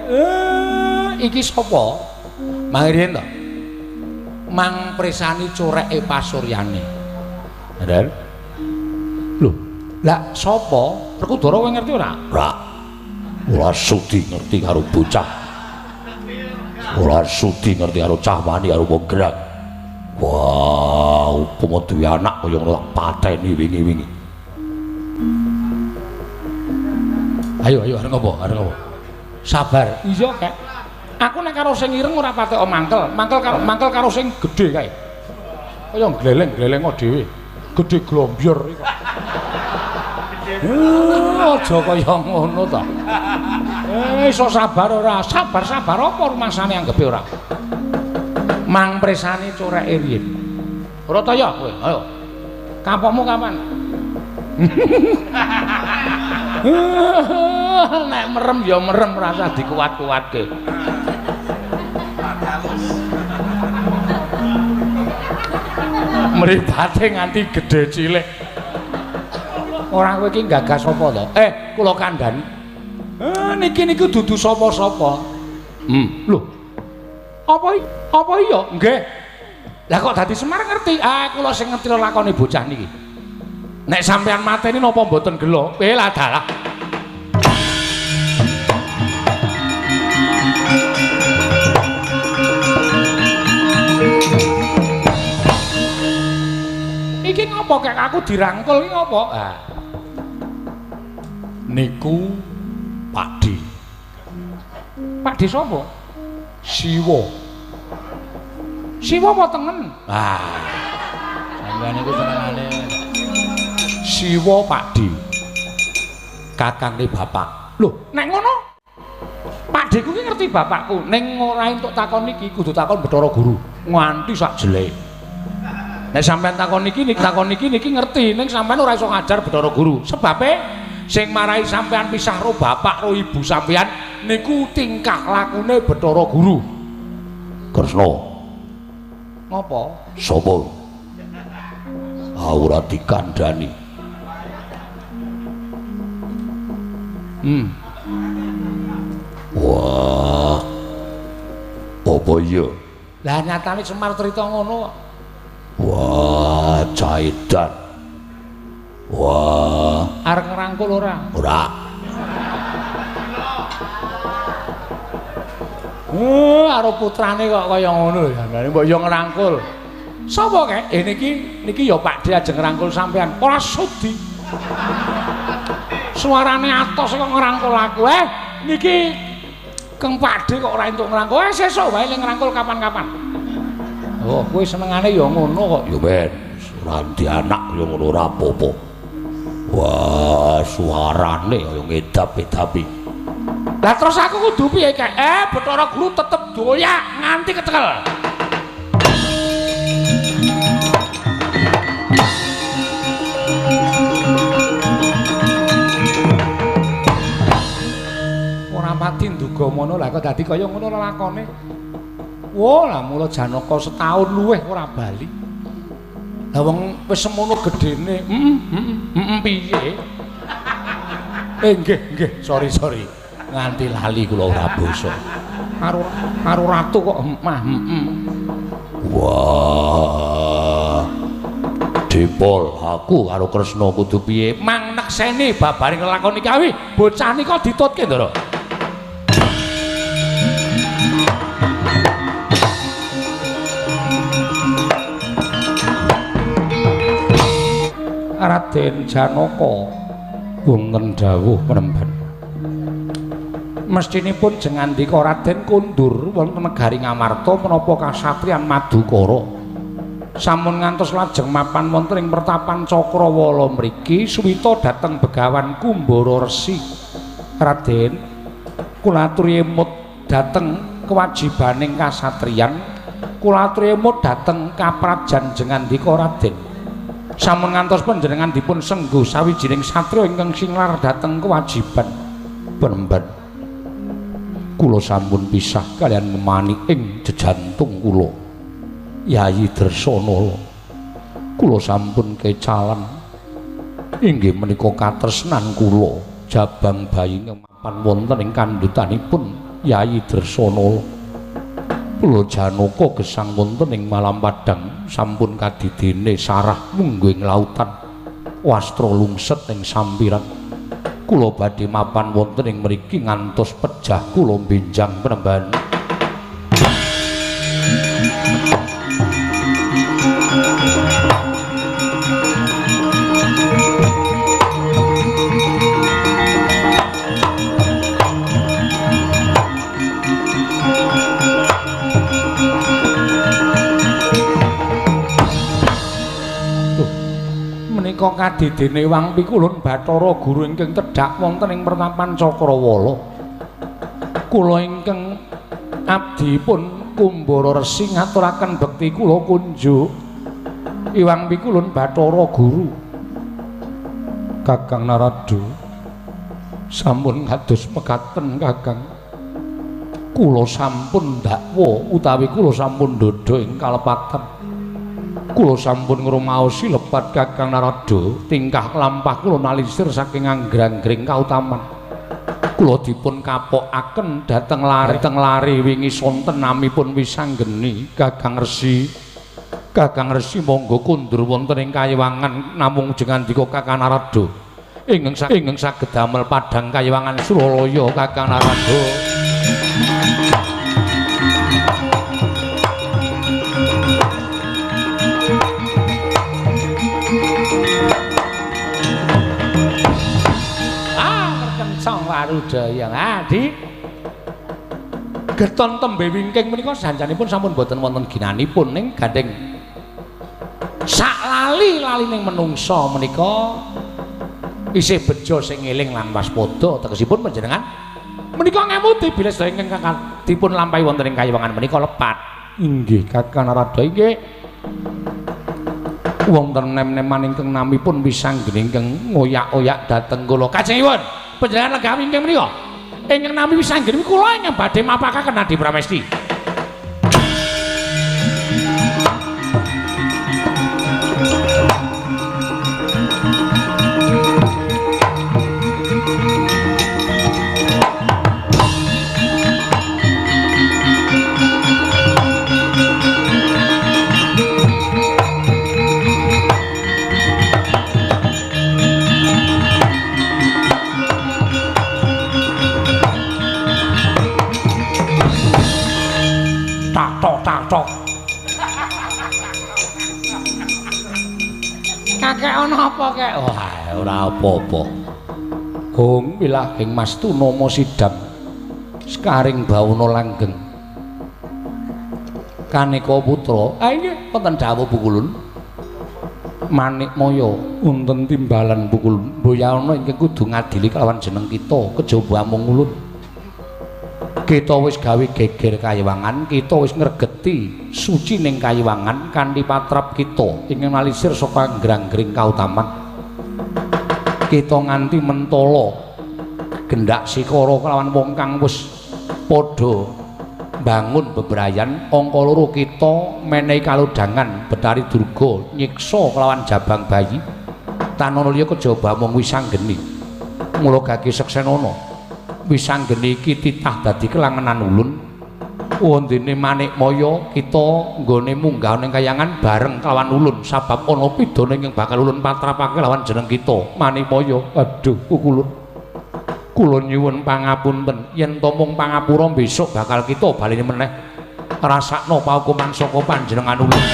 Speaker 1: Iki sapa?
Speaker 2: Mang riyen to. Mang presani coreke pasuryane. Bener?
Speaker 1: Lho, lah sapa? Werkudara kowe ngerti ora?
Speaker 2: Ora. Ora sudi ngerti karo bocah. Ora sudi ngerti karo cah wani karo wong gerak. Wah, upama duwe anak kaya ngono tak pateni wingi-wingi.
Speaker 1: Ayo, ayo, arep ngopo? Arep ngopo? Sabar. Iya, Kek. Aku nek karo sing ireng ora patek mangkel. Mangkel karo sing gedhe kae. Kaya gleleng-gleleng dhewe. Gedhe glombyur iki kok. Aja kaya ngono ta. Iso sabar ora? Sabar-sabar apa rumasane anggepe ora? Mang presani coreke riyin. Ora ta ya kowe? Ayo. Kapokmu kapan? Nek merem ya merem rasa dikuat-kuatke. Mripate nganti gedhe cilik. Ora kowe iki gagas apa to? Kula kandhani. Niki niku dudu sapa-sapa. Lho. Apa iya? Nggih. Lah kok dadi Semar ngerti? Ah, kula sing ngerti lakone bocah niki. Nek sampean mateni napa mboten gelo? Lah dalah. Iki ngopo kek aku dirangkul iki ngopo? Ah.
Speaker 2: Niku Pakde.
Speaker 1: Pakde sapa?
Speaker 2: Siwa.
Speaker 1: Siwa apa tengen?
Speaker 2: Ah.
Speaker 1: Sampeyan niku senengane
Speaker 2: Siwa Pakde. Kakange bapak.
Speaker 1: Lho, nek ngono Pakdeku ki ngerti bapakku. Ning ora entuk takon iki kudu takon Bathara Guru nganti sak jelek. Nek sampean takon iki niki ngerti, ning sampean ora iso ngajar Bathara Guru. Sebabe sing marai sampean pisah ro bapak ro ibu sampean niku tingkah lakune Bathara Guru.
Speaker 2: Kresna.
Speaker 1: Ngopo?
Speaker 2: Sapa? Ora dikandhani. Wah. Apa iya?
Speaker 1: Lah nyatane Semar crita ngono kok.
Speaker 2: Wah, caidan. Wah,
Speaker 1: arep ngrangkul ora?
Speaker 2: Ora.
Speaker 1: Karo putrane kok kaya ngono ya. Mbok yo ngrangkul. Sapa kek? Niki niki ya Pakde ajeng ngrangkul sampean. Ora sudi. Suarane atos kok ngrangkul aku. Niki Kang Pakde kok ora entuk ngrangkul. Sesuk wae ning ngrangkul kapan-kapan. Oh, kowe senengane ya ngono kok.
Speaker 2: Ya ben, ora ndi anak ya ngono ora apa-apa. Wah, suarane kaya ngedap-edapi.
Speaker 1: Lah terus aku kudu piye kek? Bathara Guru tetep doyak nganti kecekel. Ora pati nduga mono lah kok dadi kaya ngono lelakone. Wah, lah mula Janaka setahun luwih ora bali. Lah wong wis semono gedene. Piye? Nggih, nggih, sorry. Nganti lali kula ora basa. Karo ratu kok mah.
Speaker 2: Wah. Dipol aku karo Kresna kudu piye?
Speaker 1: Mang nekseni babaring lelakon iki awi, bocah nika ditutke, Ndara. Raden Janaka wonten dawuh penemban. Mestinipun jengandika Raden kondur wonten negari Ngamarta menapa kasatriyan Madukara. Sampun ngantos lajeng mapan wonten ing pertapan Cakrawala mriki suwita dhateng Begawan Kumbara Resi. Raden kula aturi emut dhateng kewajibaning kasatriyan. Kula aturi emut dhateng kaprajan Jengandika Raden. Sampun ngantos panjenengan dipun sengguh sawijining satriya ingkang singlar dhateng kewajiban. Penemban kula sampun pisah kaliyan memani ing jejantung kula Yayi Dresanala. Kula sampun kecalan inggih menika katresnan kula jabang bayi mapan wonten ing kandhutanipun Yayi Dresanala. Kula Janaka gesang wonten ing malam padhang sampun kadidene sarah mungguh ing lautan wastra lungset ing sampiran. Kula badhe mapan wonten ing mriki ngantos pejah kula benjang penemban. Menika kadidene Wang Pikulun Bathara Guru ingkang tedhak wonten ing pertapan Cakrawala. Kula ingkang abdipun Kumbara Resi ngaturaken bekti kula kunjuk Iwang Pikulun Bathara Guru. Kakang Narada sampun kados mekaten Kakang. Kula sampun dakwa utawi kula sampun ndhodha ing kalepatan. Kula sampun ngrumaosi lepat Kakang Narada, tingkah lampah kula nalisir saking anggrang-gring kautaman. Kula dipun kapokaken dhateng lare wingi sonten namipun Wisanggeni. Kakang Resi, Kakang Resi monggo kundur wonten ing kayiwangan namung jengandika Kakang Narada ingkang saged damel padhang kayiwangan Suralaya Kakang Narada. Warudaya ngadi gerton tembe wingking menika sanjanipun sampun boten wonten ginanipun ning gandeng sak lali-lalining menungsa menika isih bejo sing eling lan waspada. Tegesipun panjenengan menika ngemuti bilih sedaya ingkang dipun lampahi wonten ing kayiwangan menika lepat. Inggih Kakang Narada inggih. Wonten nem-neman ingkang namipun Wisanggeni ingkang ngoyak-oyak dhateng kula. Kajengipun panjenengan lenggah wingking menika ingkang nami Wisanggeni kula ingkang badhe mapakaken Adi Pramesti. Tok. Kakek ana apa kek? Wah, ora apa-apa. Hong wilahing Mas Tunama sidam sekaring bawana langgeng. Kaneka putra, ah inggih wonten dawuh Pukulun. Manikmaya wonten timbalan Pukulun. Mboyana ingkang kudu ngadili kelawan jeneng kita kejaba amung ulun. Kita wis gawe geger kayiwangan, kita wis ngregeti suci ning kayiwangan kanthi patrap kita ingkang nalisir saka anggrang-gring kautaman. Kita nganti mentala gendak sikara kelawan wong kang wis padha bangun bebrayan angka loro kita menehi kalodhangan Betari Durga nyiksa kelawan jabang bayi tanana liya kejaba mung Wisanggeni. Mula gage seksenana Wisanggeni iki titah dadi kelangenan ulun. Wondene Manikmaya kita nggone munggah ning kayangan bareng kelawan ulun sabab ana pidana ingkang bakal ulun patrapake lawan jeneng kita Manikmaya. Aduh Pukulun, kula nyuwun pangapunten yen to mung pangapura besok bakal kita baleni meneh rasakno paukuman saka panjenengan ulun.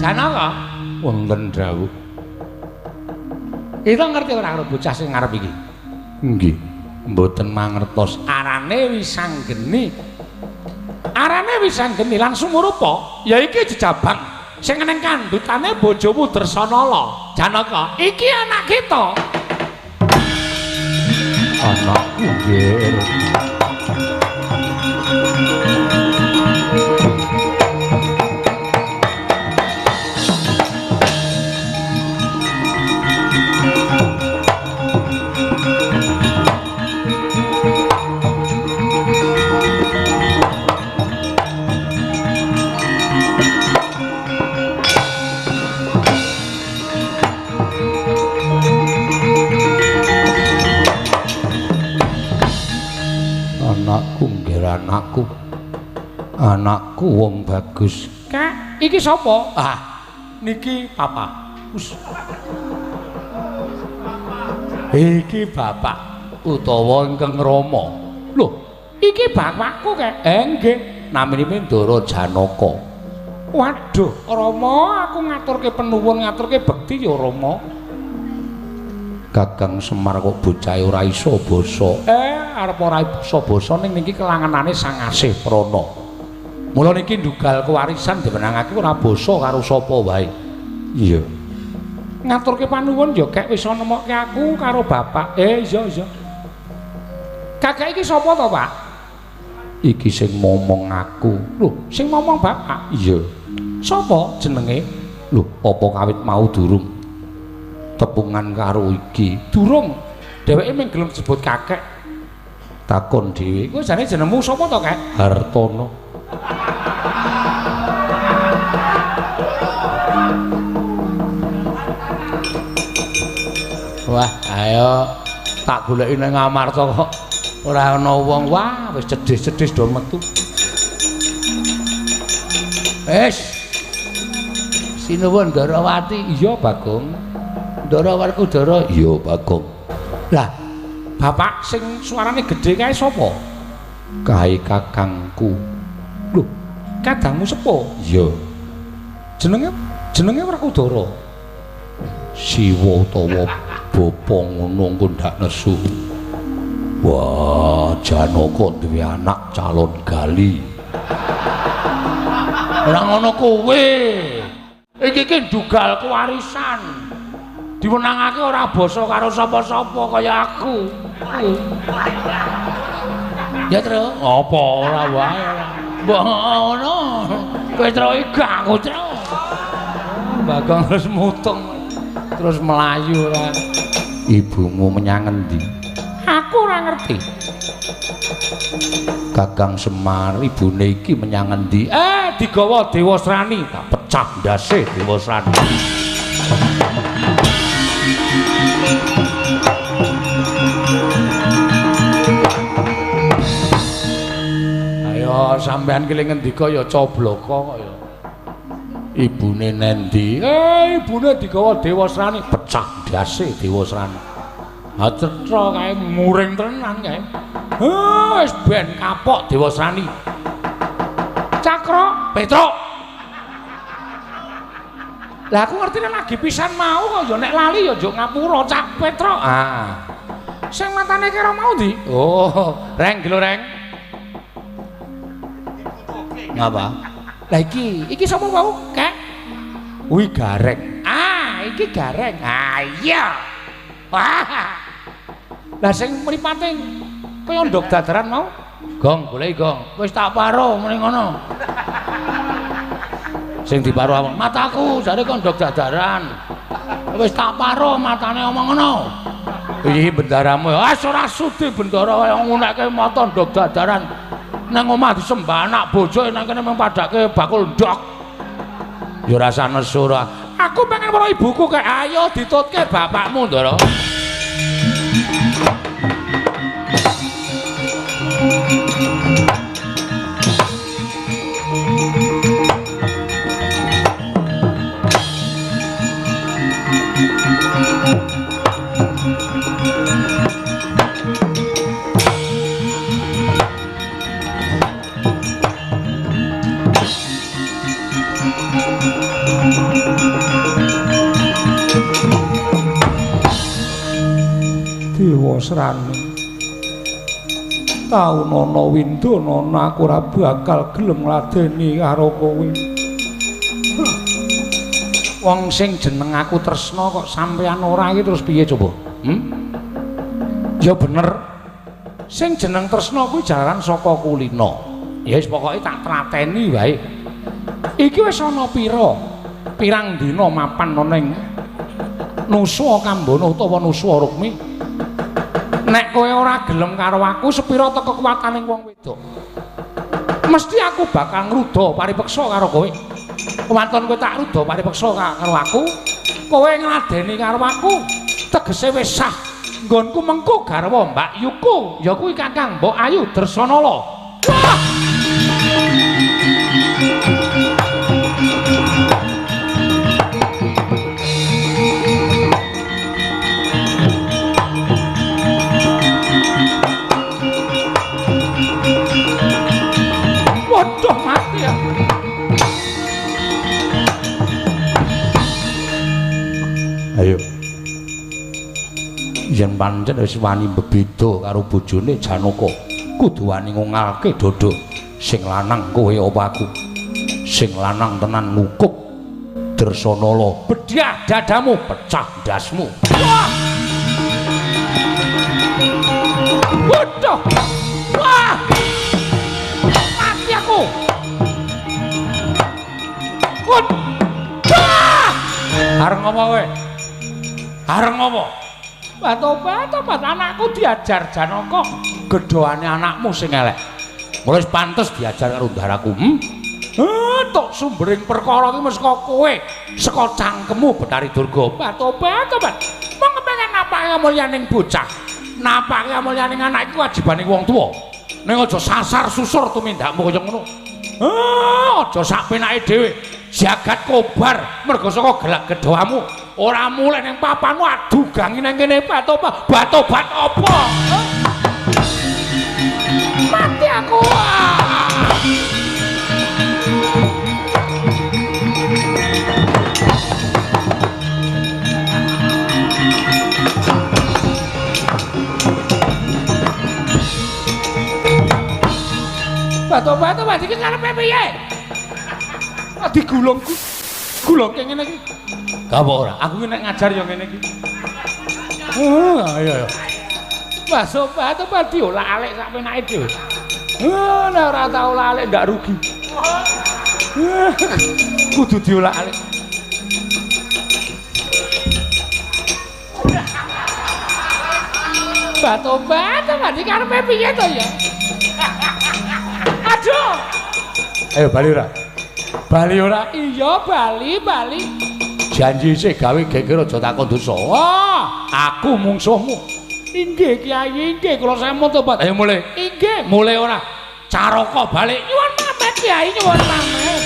Speaker 1: Janaka wonten dawuh. Kita ngerti ora karo bocah sing ngarep iki? Nggih, mboten mangertos. Arane Wisanggeni. Arane Wisanggeni lan sumurupa ya iki jejabang sing neng kandhutane bojomu Dresanala. Janaka, iki anak kita.
Speaker 2: Anakku nggih. Anakku nggih anakku. Anakku wong bagus.
Speaker 1: Kak, iki sapa? Ah, niki papa. Us.
Speaker 2: Iki bapak utawa ingkang Rama.
Speaker 1: Lho, iki bapakku kek. Nggih,
Speaker 2: naminipun Ndara Janaka.
Speaker 1: Waduh, Rama, aku ngaturke penuwun, ngaturke bekti ya Rama.
Speaker 2: Kakang Semar kok bocahe ora iso basa.
Speaker 1: Arep ora iso basa ning niki kelangenane Sang Asih Prana. Mula niki ndugal kewarisan diwenangake ora basa karo sapa wae.
Speaker 2: Iya.
Speaker 1: Ngaturke panuwun ya kek wis nemokke aku karo bapak. Iya iya. Kakek iki sapa to, Pak?
Speaker 2: Iki sing momong aku.
Speaker 1: Lho, sing momong bapak?
Speaker 2: Iya.
Speaker 1: Sapa jenenge?
Speaker 2: Lho, apa kawit mau durung tepungan karo iki?
Speaker 1: Durung. Dheweke mung gelem disebut kakek.
Speaker 2: Takon dhewe.
Speaker 1: Kowe jane jenengmu sapa to, Kek?
Speaker 2: Hartono. Wah, ayo tak goleki nang Amarta kok ora ana wong. Wah, wis cedhis-cedhis do metu. Wis. Sinuwun Ndarawati.
Speaker 1: Iya, Bagong.
Speaker 2: Ndara Werkudara. Iya, Bagong.
Speaker 1: Lah, bapak sing suarane gedhe kae sapa?
Speaker 2: Kae kakangku.
Speaker 1: Lho, kadangmu sepuh?
Speaker 2: Iya.
Speaker 1: Jenenge Werkudara.
Speaker 2: Siwa utawa bapa ngono engko ndak nesu. Wah, Janaka duwe anak calon gali.
Speaker 1: Ora ngono kowe. Iki ki ndugal kewarisan. Diwenangake ora basa karo sapa-sapa kaya aku.
Speaker 2: Ya, Tru.
Speaker 1: Apa ora wae. Mbok ngono. Kowe Tru iki aku, Tru. Bagong terus mutung. Terus melayu ora.
Speaker 2: Ibumu menyang endi?
Speaker 1: Aku ora ngerti.
Speaker 2: Kakang Semar ibune iki menyang endi?
Speaker 1: Digawa Dewasrani.
Speaker 2: Tak pecah ndase Dewasrani.
Speaker 1: Ayo sampean ki ngendika ya cobloko kok ya.
Speaker 2: Ibune nendi?
Speaker 1: Ibune digawa Dewasrani,
Speaker 2: pecah ndase Dewasrani.
Speaker 1: Ha cetha kae muring tenan kae. Wis ben kapok Dewasrani. Cakra, Petruk. Lah aku ngerti nek lagi pisan mau kok ya nek lali ya njuk ngapura Cak Petruk.
Speaker 2: Ah.
Speaker 1: Sing matane kira mau ndi? Oh, reng gelo reng.
Speaker 2: Ngapa?
Speaker 1: Lah iki sapa mau, Kek?
Speaker 2: Kuwi Gareng.
Speaker 1: Ah, iki Gareng. Ah iya. Wah. Lah sing mripate kaya ndok dadaran mau?
Speaker 2: Gong, goleki gong.
Speaker 1: Wis tak paro muni ngono.
Speaker 2: Sing diparo awak mataku jare kok ndok dadaran.
Speaker 1: Wis tak paro matane omong ngono.
Speaker 2: Iki bendaramu.
Speaker 1: Ah ora sudi bendara kaya ngunekke mata ndok dadaran. Nang omah disembah anak bojo nang kene mung padake bakul ndok.
Speaker 2: Ya ora usah nesu ora.
Speaker 1: Aku pengen weruh ibuku kek. Ayo ditutke bapakmu, Ndara. Dewasrani. Taunono Windonono, aku ora bakal gelem ngladeni karo kowe. Wong sing jeneng aku tresna kok sampeyan ora iki terus piye coba? Ya bener. Sing jeneng tresna kuwi jaran saka kulina. Ya wis pokoke tak tlateni wae. Iki wis ana pira? Pirang dina mapan ana ning Nusa Kambana utawa Nusa Rukmi. Nek kowe ora gelem karo aku, sepira teko kekuwatane wong wedok? Mesti aku bakal ngruda paripeksa karo kowe. Waton kowe tak ruda paripeksa karo aku, kowe ngladeni karo aku, tegese wis sah. Nggonku mengko garwa Mbak Yuku, ya kuwi Kakang Mbok Ayu Dresanala. Wah! Waduh, mati aku. Ayo. Yen pancen wis wani bebeda karo bojone Janaka, kudu wani ngungalke dodo. Sing lanang kowe apa aku? Sing lanang tenan ngukup Dresanala. Bedhah dadamu, pecah ndasmu. Wah! Waduh! Wah! Mati aku. Wah! Areng apa kowe? Areng apa? Tobat, anakku diajar Janaka. Gedhoane anakmu sing elek. Wis pantes diajar karo ndaraku. Tok sumbering perkara iki mesti saka kowe, saka cangkemmu Bathari Durga. Tobat. Mong kepengen napake kamulyaning bocah. Napake kamulyaning anak iku wajibane wong tuwa. Ning aja sasar susur tumindakmu kaya ngono. Aja sak penake dhewe. Jagat kobar mergo saka gelak gedhoamu. Ora mulih ning papanmu adu gangi nang kene batobat apa? Mati aku. Batobat iki karepe piye? Digulung gulung kene iki. Gak apa ora, aku ki nek ngajar ya ngene iki. Ayo ayo. Batobat diolak-alik sak penake dhewe. Nek ora tau olak-alik ndak rugi. Kudu diolak-alik. Batobat iki karepe piye to ya? Aduh. Ayo bali ora? Bali ora? Iya, bali. Janji sih gawe geger aja takon dosa. Wah, aku mungsuhmu. Inggih Kyai, inggih kula sampun tobat. Ayo mulih. Inggih, mulih ora? Caraka balik. Nyuwun pamit Kyai, nyuwun pamit.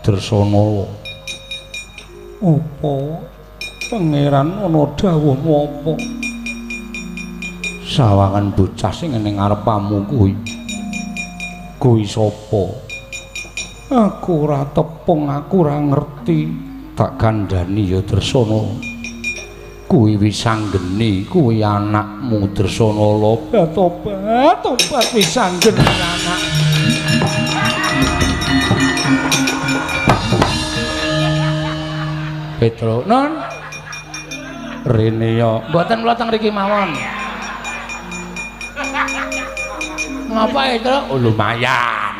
Speaker 1: Dresanala, apa pangeran ana dawuhmu apa? Sawangan bocah sing ning ngarepamu kuwi. Kuwi sapa? Aku ora tepung, aku ora ngerti. Tak kandhani ya Dresanala. Kuwi Wisanggeni, kuwi anakmu Dresanala. Tobat, tobat Wisanggeni anak. Petro, non rene ya mboten kula teng mriki mawon. Ngapa itu? Oh, lumayan.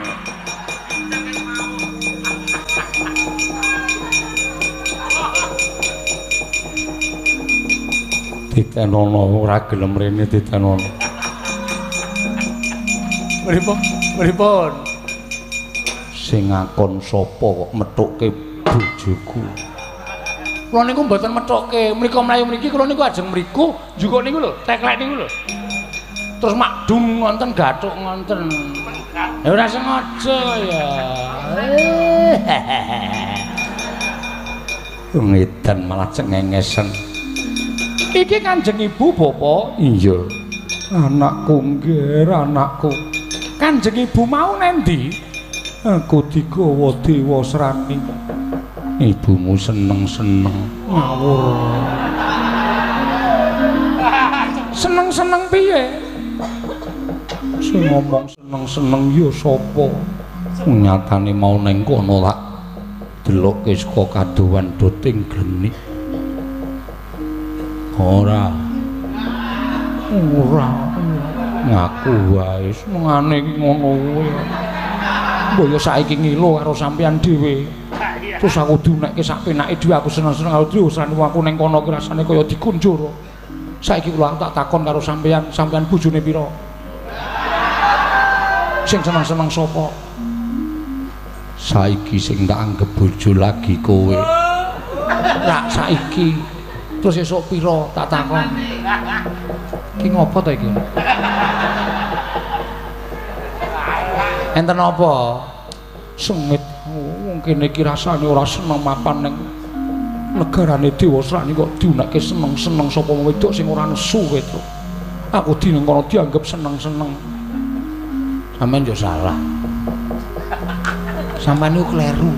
Speaker 1: Ditenono ora gelem rene ditenono. Pripun? Pripun? Sing ngakon sapa kok methukke bojoku? Kula niku mboten methuke, mriko mlayu mriki kula niku ajeng mriku njukuk niku lho, teklek niku lho. Terus makdum ngonten gathuk ngonten. Ya ora sengaja ya. Ngedan malah cengengesen. Iki Kanjeng Ibu Bapak? Iya. Anakku nggih, anakku. Kanjeng Ibu mau nendi? Aku digawa Dewasrani. Ibumu seneng-seneng ngawur. Seneng-seneng piye? Sing ngomong seneng-seneng ya sapa? Nyatane mau neng kono lak delokke saka kadowan doting glenik. Ora. Ora. Ngaku wae senengane iki ngono kuwi. Mbok ya saiki ngilo karo sampeyan dhewe. Terus aku diunekke sak penake dhewe aku seneng-seneng karo dhewe usrane aku ning kono ki rasane kaya dikunjur. Saiki kula tak takon karo sampeyan, sampeyan bojone pira? Sing seneng-seneng sapa? Saiki sing tak anggep bojo lagi kowe. Rak saiki. Terus esuk pira tak takon. Iki ngopo to iki? Enten apa? Sengit. Wong kene iki rasane ora seneng mapan ning negarane Dewasrani kok diunekke seneng-seneng sapa wong wedok sing ora nesu kowe to. Aku dene kono dianggep seneng-seneng. Sampeyan yo salah. Sampeyan niku kleru.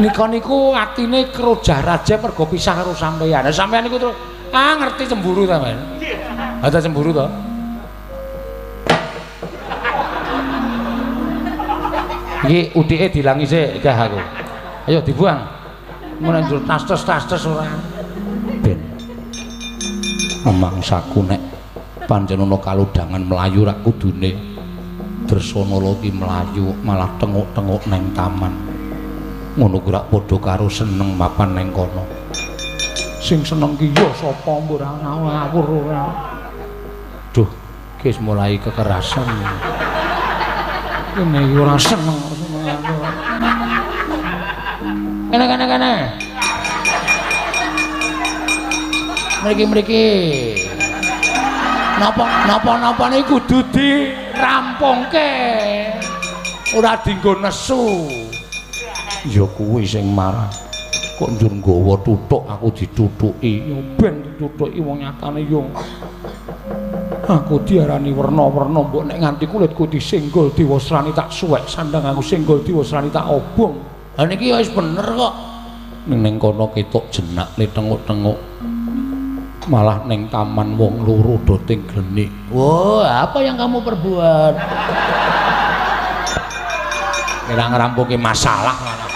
Speaker 1: Nika niku atine krojah raja mergo pisah karo sampeyan. Lah sampeyan niku terus ngerti cemburu sampeyan. Ha ta cemburu to? Iki utike dilangi sik gah aku. Ayo dibuang. Mun njur tas-tas ora. Ben. Mangsaku nek pancen ana kalodhangan mlayu rak kudune Dresanala ki mlayu malah tenguk-tenguk neng taman. Ngono ku rak padha karo seneng mapan neng kono. Sing seneng ki ya sapa mbok ora ngawur ora. Duh, ki wis mulai kekerasan. Kene iki ora seneng seneng. Kene kene kene. Mriki mriki. Napa-napa niku kudu dirampungke. Ora dienggo nesu. Ya kuwi sing marah. Kok njur nggawa tuthuk aku dithuthuki. Ya ben dithuthuki wong nyatane yo. Aku diarani werna-werna mbok nek nganti kulitku disenggol Dewasrani tak suwek sandang aku senggol Dewasrani tak obong. Lah niki ya wis bener kok. Ning kono ketok jenak le tenguk-tenguk. Malah ning taman wong loro doting glenik. Wah, apa yang kamu perbuat? Kira ngrampuke masalah malah.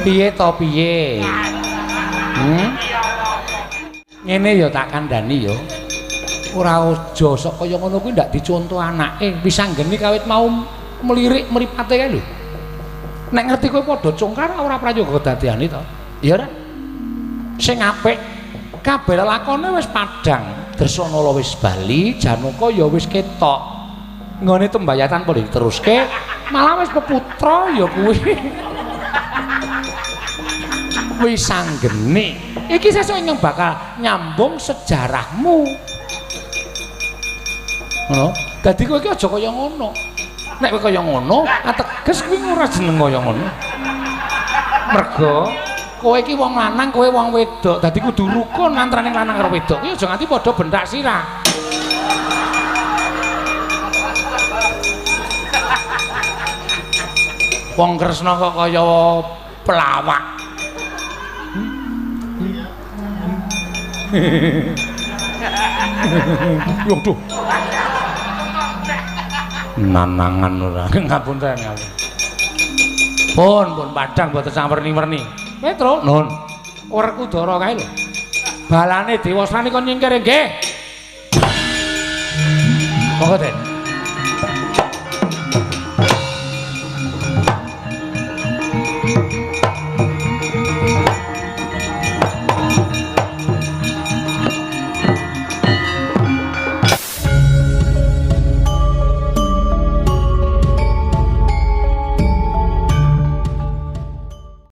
Speaker 1: Piye to piye? Ngene ya tak kandhani ya. Ora aja sok kaya ngono kuwi ndak dicontoh anake. Wis anggene kawit mau melirik mripate kae lho. Nek ngerti kowe padha congkar ora prayoga kedadeane to. Iya ora? Sing apik kabeh lelakone wis padhang. Dresanala wis bali, Janaka ya wis ketok. Nggone tembayatan padha diteruske, malah wis peputra ya kuwi. Wis anggene. Iki sesuk ingkang bakal nyambung sejarahmu. Ngono. Dadi kowe iki aja kaya ngono. Nek kowe kaya ngono, ateges kuwi ora jeneng kaya ngono. Mergo kowe iki wong lanang, kowe wong wedok. Dadi kudu rukun antarané lanang karo wedok. Kuwi aja nganti padha benthak sirah. Wong Kresna kok kaya pelawak. Yo duh. Nanangan ora. Ngapunten, ngapunten. Pun pun padhang mboten sawerni-werni. Petro, nun. Werkudara kae lho. Balane Dewasrani kon nyingkir nggih. Monggo, Den.